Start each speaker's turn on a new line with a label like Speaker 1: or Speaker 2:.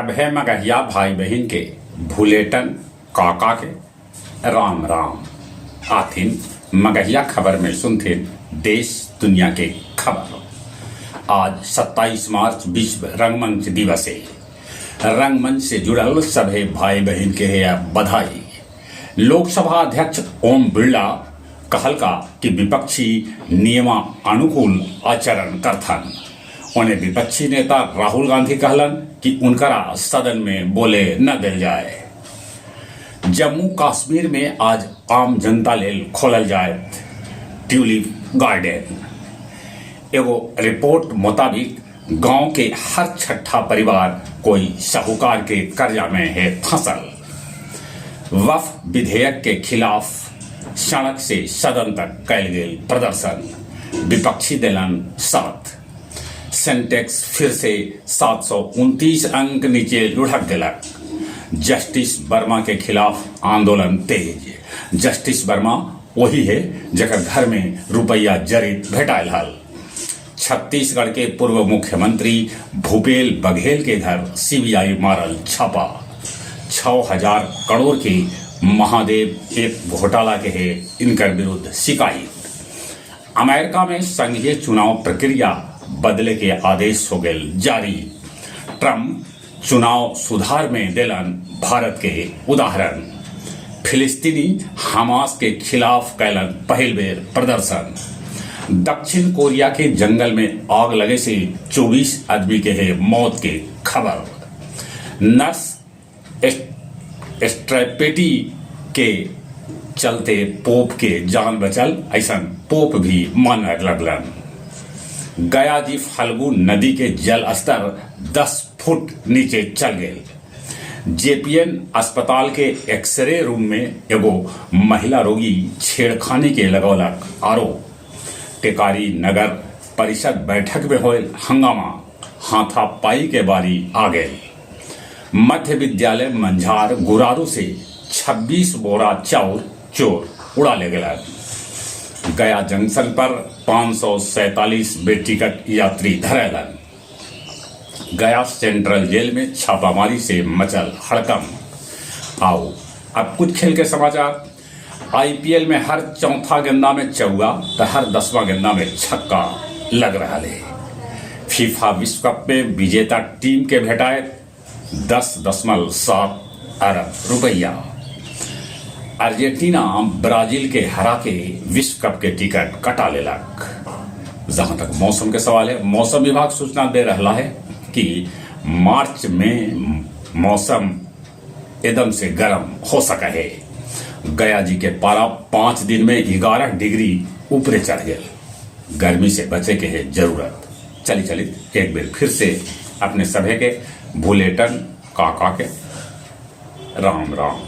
Speaker 1: सभे मगहिया भाई बहिन के भुलेटन काका के राम राम। आथिन मगहिया खबर में सुनथिन देश दुनिया के खबर। आज 27 मार्च विश्व रंगमंच दिवस हे। रंगमंच से जुड़ल सभे भाई बहिन के हे बधाई। लोकसभा अध्यक्ष ओम बिरला कहलका कि विपक्षी नियमानुकूल आचरण करथन। ओने विपक्षी नेता राहुल गांधी कहलन कि उनकरा सदन में बोले न देल जाए। जम्मू कश्मीर में आज आम जनता लेल खोलल जायत ट्यूलिप गार्डन। एगो रिपोर्ट मुताबिक गांव के हर छठा परिवार कोई साहूकार के कर्जा में है फंसल। वक्फ विधेयक के खिलाफ सड़क से सदन तक कैल गेल प्रदर्शन, विपक्षी देलन साथ। सेंसेक्स फिर से 729 अंक नीचे लुढ़क देलक। जस्टिस वर्मा के खिलाफ आंदोलन तेज। जस्टिस वर्मा वही है जकर घर में रुपया जरित भेटायल हल। छत्तीसगढ़ के पूर्व मुख्यमंत्री भूपेश बघेल के घर सीबीआई मारल छापा। 6000 करोड़ के महादेव एक घोटाला के है इनकर विरुद्ध शिकायत। अमेरिका में संघीय चुनाव प्रक्रिया बदले के आदेश हो गए जारी। ट्रंप चुनाव सुधार में देलन भारत के उदाहरण। फिलिस्तीनी हमास के खिलाफ कैलन पहिल बेर प्रदर्शन। दक्षिण कोरिया के जंगल में आग लगे से 24 आदमी के है मौत के खबर। नर्स स्ट्रेपेटी के चलते पोप के जान बचल, ऐसा पोप भी माने लगलन। गया जी फल्गु नदी के जल स्तर 10 फुट नीचे चल गए। जेपीएन अस्पताल के एक्सरे रूम में एगो महिला रोगी छेड़खानी के लगौलक आरोप। टेकारी नगर परिषद बैठक में होल हंगामा, हाथापाई के बारी आ गए। मध्य विद्यालय मंझार गुरारू से 26 बोरा चाउर चोर उड़ा ले गया। गया जंक्शन पर 547 बेटिकट यात्री धरेलन। गया सेंट्रल जेल में छापामारी से मचल हड़कंप। आओ अब कुछ खेल के समाचार। आईपीएल में हर चौथा गेंदा में चौका तो हर 10वां गेंदा में छक्का लग रहा है। फीफा विश्व कप में विजेता टीम के भेटाए 10.7 अरब रुपया। अर्जेंटीना ब्राजील के हरा के विश्व कप के टिकट कटा लेलक। जहां तक मौसम के सवाल है, मौसम विभाग सूचना दे रहा है कि मार्च में मौसम एकदम से गर्म हो सका है। गया जी के पारा 5 दिन में 11 डिग्री ऊपरे चढ़ गए। गर्मी से बचे के है जरूरत। चली चली एक बार फिर से अपने सभे के भुलेटन काका के राम राम।